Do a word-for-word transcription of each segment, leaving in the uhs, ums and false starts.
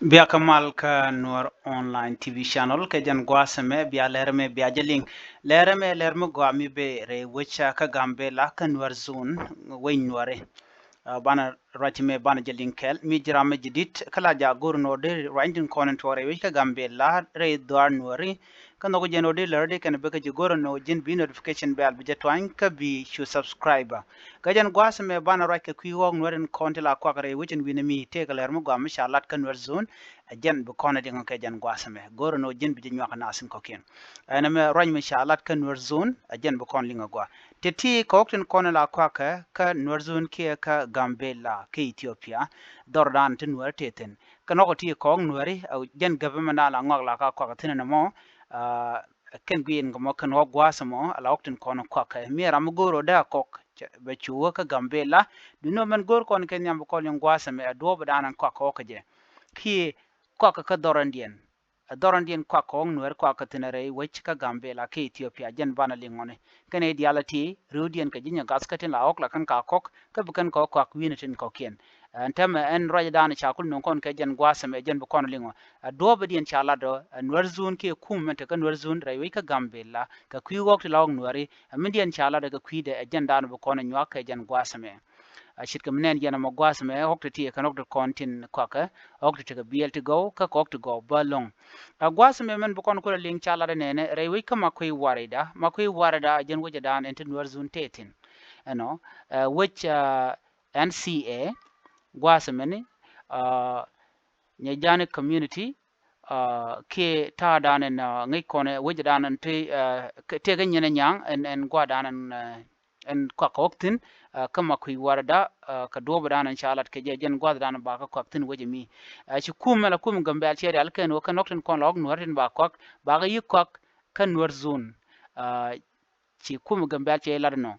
Bia kä mal kä Nuer Online T V channel kɛ jɛn gua̱a̱th ɛmɛ, bia lɛr ɛmɛ bia jɛ liŋ. Lɛr ɛmɛ lɛr mi gɔaa mi ben rɛy wec kä Gambela kä Nuer Zone, wec Nuɛri. Banɛ ruac ɛmɛ banɛ jɛ liŋ kɛɛl. Mi ji̱ ram mi ji̱ di̱t kä la jaak go̱r nɔ dee ruac tin kɔn in tuɔɔk rɛy wec kä Gambela rɛy dhuaar Nuɛri. Kä nhɔk jɛn ɔ dee lär dee kɛn bä kä ji̱ go̱r nɔ ji̱n bi notification bell bi jɛ tuany kä bi cu subscribe. Kä jɛn gua̱a̱th ɛmɛ banɛ ruac kɛ kui̱ ɣɔ̱ɔ̱k Nuɛri in kɔn ti la kuak rɛy wec in wi̱n ɛmi tëëkɛ lɛr mi gɔaa mi ca lat kä Nuer Zone. Ɛ jɛn bi kɔn ɛ liŋ kɛ jɛn gua̱a̱th ɛmɛ go̱r nɔ ji̱n bi jɛ nyuak naath in kɔ̱kiɛn. Ɛn ɛmɛ ruac mi ca lat kä Nuer Zone ɛ jɛn bi kɔn liŋ ɛ gɔaa. Tɛ ti kɛ ɣɔ̱k tin kɔn la kuak kɛ kä Nuer Zone kiɛ kä Gambela kä Ethiopia. Dhɔr dan ti Nuɛri tëë thi̱n kɛ nɔk ti kɔk Nuɛri, jɛn gäbä mɛ na la ŋɔak la ka kuak thi̱n ɛn ɛmɔ. Kɛn gui̱i̱n kɛ mɔ kɛn ɣɔk gua̱a̱th ɛmɔ ala ɣɔk tin kɔn kuak kɛ mi ram mi go̱o̱r ɔ dee a kɔk bɛ cu wä kä Gambela. Duundɛ mɛn go̱o̱r kɔn kɛn nhiam bi kɔn liŋ gua̱a̱th ɛmɛ a duɔ̱ɔ̱p dan ɛn kuak kɛ ɣɔk kɛ jɛ. Kiɛ kuak kɛ kä dhɔr ɛn diɛn. Ɛ dhɔr ɛn diɛn kuak kɛ ɣɔk Nuɛri kuak kɛ thi̱n rɛy wec kä Gambela kä Ethiopia jɛn banɛ liŋ ɣɔni. Kɛn i̱ diaal ɛ ti ri̱wdiɛn kɛ ji̱ nyɛ gath kä tin la ɣɔk la kɛn ka kɔk kä bi kɛn kɛ ɣɔk kuak wi̱n ɛ tin kɔ̱kiɛn. Ɛn täämɛ ɛn ruacdan ca kul nöŋ kɔn kɛ jɛn gua̱a̱th ɛmɛ jɛn bi kɔn liŋ ɔ. Ɛ duɔ̱ɔ̱p ɛ diɛn ca lat ɔ ɛ Nuer Zone kiɛ kum mɛn te kä Nuer Zone rɛy wec kä Gambela kɛ kui̱ ɣɔk ti la ɣɔk Nuɛri. Ɛ min diɛn ca lat ɔ kɛ kui̱dɛ ɛ jɛn dan bi kɔn ɛ nyuak kɛ jɛn gua̱a̱th ɛmɛ. A ce̱tkɛ mi nɛn yɛn ɛmɔ gua̱a̱th ɛmɛ ɣɔk ti ti kɛ kɛn ɣɔk ti kɔn tin kuakɛ ɣɔk ti tekɛ biɛl ti gɔw kä kɛ ɣɔk ti gɔw bä lo̱ŋ. A gua̱a̱th ɛmɛ mɛn bi kɔn kulɛ liŋ ca lat ɛ nɛnɛ rɛy wec kä Makuei Warida. Makuei Warida a jɛn wec ɛ dan ɛn ti Nuer Zone tëë thi̱n. Ɛnɔ ɛ wec N C A gua̱a̱th ɛmɛni. Nyɛ jani community kiɛ ta̱a̱ dan ɛn ŋäc kɔn ɛ wec ɛ dan ɛn tëë kɛ nyɛn ɛ nyaŋ ɛn ɛn gua̱a̱th dan ɛn ɛn kuak kɛ ɣɔk thi̱n. Kä Makuei Warida kɛ duɔ̱ɔ̱p dan ɛn ca lat kɛ jɛ jɛn gua̱a̱th dan ba kä kuak thi̱n wec ɛmi. Ci kum mɛ la kum Gambela ciɛ rial kɛn wä kɛn ɣɔk tin kɔn la ɣɔk Nuɛr tin ba kuak ba kä yi kuak kä Nuer Zone. Ci kum Gambela ciɛ lat nɔ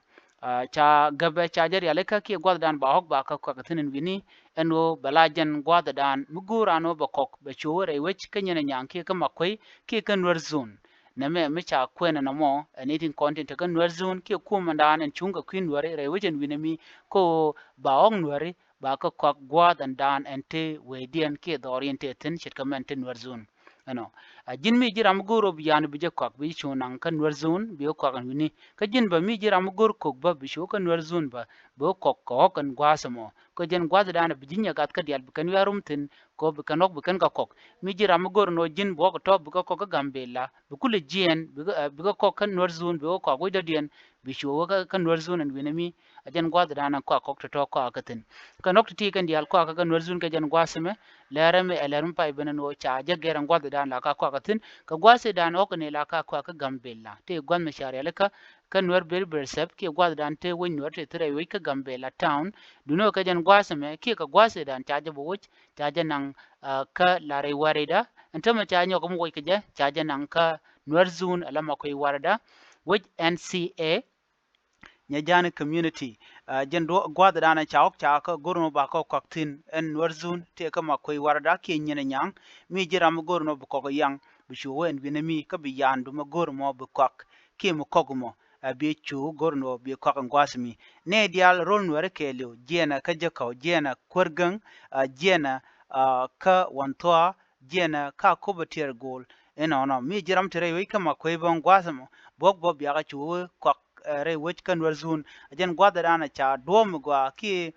ca gäbɛ ca jɛ rial ikä kiɛ gua̱a̱th dan ba ɣɔk ba kä kuak thi̱n in wi̱ni. Ɛn wä bɛ la jɛn gua̱a̱th dan mi go̱o̱r an wä bɛ kɔk bɛ cu wä rɛy wec kä nyɛn ɛ nyaŋ kiɛ kä Makuei kiɛ kä Nuer Zone. Nɛmɛ mi ca kuɛn ɛn ɛmɔ ɛn i̱ tin kɔn tin te kä Nuer Zone kiɛ kuɔmɛndan ɛn cuŋ kɛ kui̱ Nuɛri rɛy wec ɛn wi̱n ɛmi. Kä ɣöö ba ɣɔ̱k Nuɛri ba kä kɔak gua̱a̱th ɛn daan ɛn te wecdiɛn kiɛ dhɔriɛn te thi̱n ce̱tkɛ mɛn te Nuer Zone. Ɛnɔ a ji̱n mi ji̱ ram mi go̱o̱r ɣöö bi ya̱a̱n bi jɛ kɔak bi cu naŋ kä Nuer Zone bi wä kɔak ɛn wi̱ni. Kä ji̱n bä mi ji̱ ram mi go̱o̱r kök bä bi cu kä Nuer Zone bä bi wä kɔk kɛ ɣɔ̱k ɛn gua̱a̱th ɛmɔ. Kä jɛn gua̱a̱th dan bi ji̱ nyɛ gath kä diaal bi kɛn wiaa rum thi̱n. Kɛ ɣöö bi kɛn ɣɔ̱k bi kɛn kɛ kɔk mi ji̱ ram mi go̱o̱r ɛn ɣöö ji̱n bi ɣɔ̱k tɔ̱ bi kɛ kɔk kä Gambela bi kulɛ jiɛɛn bi kɛ kɔk kä Nuer Zone bi wä kɔak wec dɔ̱diɛn. Bi cu wä kä Nuer Zone ɛn wi̱n ɛmi. A jɛn gua̱a̱th dan ɛn kɔak kɔk tɔ̱tɔ̱ kɔak kä thi̱n. Kɛ nɔk ti̱ti̱ kɛn diaal kɔak kä Nuer Zone kɛ jɛn gua̱a̱th ɛmɛ. Lɛr ɛmɛ ɛ lɛr mi pay ben ɛn ɣöö ca jɛ gɛr ɛn gua̱a̱th dan la ka kɔak kä thi̱n kɛ gua̱a̱th dan ɣɔk ni la ka kɔak kä Gambela te gua̱a̱th mi ca rialikä. Kä Nuer Beri Beri Sɛp kiɛ gua̱a̱th dan te wec Nuer te thirɛ wec kä Gambela town. Duno kɛ jɛn gua̱a̱th ɛmɛ kiɛ kɛ gua̱a̱th dan ca jɛ bɛ wec ca jɛ naŋ kä la rɛy Warida. Ɛn tämɛ ca nyɔk mi wec kɛ jɛ ca jɛ naŋ kä Nuer Zone ala Makuei Warida wec N C A. Nyɛ ja̱a̱ni community. Jɛn gua̱a̱th dan ca ɣɔ̱k ca kä go̱r nɔ ba kä kɔak thi̱n ɛn Nuer Zone tëë kä Makuei Warida kiɛ nyin ɛ nyaŋ. Mi ji̱ ram mi go̱r nɔ bi kɔk ɛ yaŋ bi cu wä ɛn wi̱n ɛmi kä bi ya̱a̱n dumɛ go̱r mɔ bi kɔak kiɛ mi kɔk mɔ. Ɛ bi cu go̱r nɔ bi kɔak ɛn gua̱a̱th mi nɛ diaal ro̱l Nuɛri kɛɛliw jiɛnɛ kä Jäkäw jiɛnɛ Kuäär Gäŋ. Jiɛnɛ kä Wanthua jiɛnɛ ka Kobo Tiɛɛr Go̱o̱l. Inɔnɔ mi ji̱ ram ti rɛy wec kä Makuei bä ɛn gua̱a̱th ɛmɔ buɔ̱k bä biakä cu wä kɔak rɛy wec kä Nuer Zone. A jɛn gua̱a̱th dan ca duɔ̱ɔ̱p mi gɔaa kiɛ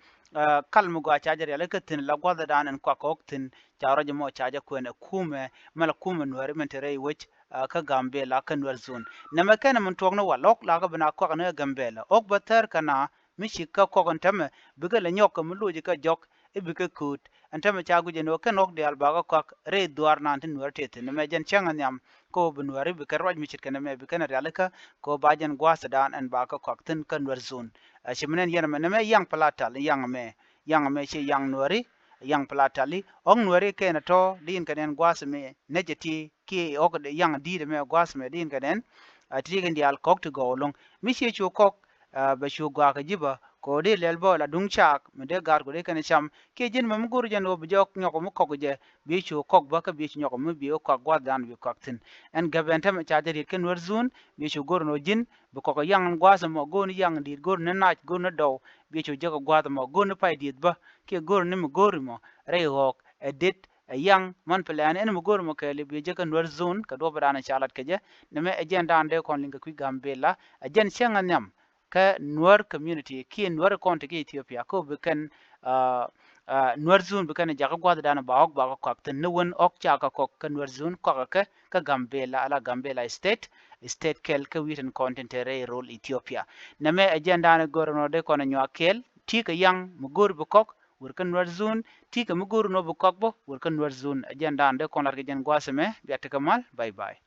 kal mi gɔaa ca jɛ rialikä thi̱n la gua̱a̱th dan ɛn kɔak kɔk thi̱n. Ca rɔ̱c ɛmɔ ca jɛ kuɛn ɛ kumɛ mɛ la kumɛ Nuɛri mɛn ti rɛy wec kä Gambela kä Nuer Zone. Nɛmɛ kɛn min tuɔɔk ni wal ɣɔk la kä bi na kɔak ni ɛ Gambela ɣɔk bä thɛr kɛ na mi ci kä kɔk ɛn tämɛ bikɛ lɛ nyɔk kɛ mi loc kɛ jɔk i̱ bikɛ kööt. Ɛn tämɛ ca guic ɛn ɣöö kɛn ɣɔk diaal bakä kɔak rɛy dhuaar naan ti Nuɛri tëë thi̱n ɛmɛ jɛn cäŋ ɛ nhiam. Kä ɣöö bi Nuɛri bikɛ ruac mi ce̱tkɛ nɛmɛ bikɛn rialikä kɛ ɣöö ba jɛn gua̱a̱th dan ɛn bakä kɔak thi̱n kä Nuer Zone. Ɛ ci mi nɛn yɛn ɛmɛ nɛmɛ yaŋ pla tal yaŋ ɛmɛ yaŋ ɛmɛ ci yaŋ Nuɛri. Yaŋ pla tali ɣɔ̱k Nuɛri kɛn ɛ tɔ̱ di in kɛ nɛn gua̱a̱th ɛmɛ nɛcɛ ti kiɛ ɣɔ̱k yaŋ di̱i̱t ɛmɛ gua̱a̱th ɛmɛ di in kɛ nɛn. A ti ti kɛn diaal kɔk ti gɔw lo̱ŋ mi ci cu kɔk bɛ cu gɔaa kɛ ji̱ bä kɛ ɣöö dee lɛl bä la duŋ caak mi dee gaat ku dee kɛn cam. Kiɛ ji̱n mɛ mi go̱r jɛn ɣöö bi jɛ nyɔk mi kɔk jɛ bi cu kɔk bä kä bi cu nyɔk mi bi wä kɔak gua̱a̱th dan bi kɔak thi̱n. Ɛn gäp ɛn tämɛ ca jɛ riet kä Nuer Zone bi cu go̱r ɛn ɣöö ji̱n bi kɔk ɛ yaŋ ɛn gua̱a̱th ɛmɔ go̱r ni yaŋ di̱i̱t go̱r ni nac go̱r ni dɔw. Bi cu jek ɛ gua̱a̱th ɛmɔ go̱r ni pay dieth bä kiɛ go̱r ni mi go̱r ɛmɔ rɛy ɣɔɔk ɛ det. ɛ yaŋ mɔn plan ɛn mi go̱o̱r mɔ kɛɛli bi jɛ kä Nuer zone kɛ duɔ̱p dan ca lat kɛ jɛ. Nɛmɛ ɛ jɛn dan dee kɔn liŋ kɛ kui̱ Gambela ɛ jɛn cäŋ ɛ nhiam kä Nuer community kiɛ Nuer kɔn ti kä Ethiopia kä bi kɛn, ah, ah, Nuer zone bi kɛn jakä gua̱th dan ba ɣɔk ba kɛ kɔak thin ni wen ɣɔk ca kɛ kɔk kä Nuer zone kɔak kɛ kä Gambela ala Gambela state, state kɛl kä wi̱i̱ tin kɔn tin te rɛy rol Ethiopia. Nɛmɛ ɛ jɛn dan go̱o̱r nɔ dee kɔn nyuak kɛɛl ti kɛ yaŋ mi go̱o̱r bi kɔk wër kä Nuer zone ti kɛ mi go̱o̱r nɔ bi kɔk bä wër kä Nuer zone. Ɛ jɛn dan dee kɔn lat kɛ jɛn gua̱a̱th ɛmɛ bia tekɛ mal. Bye bye.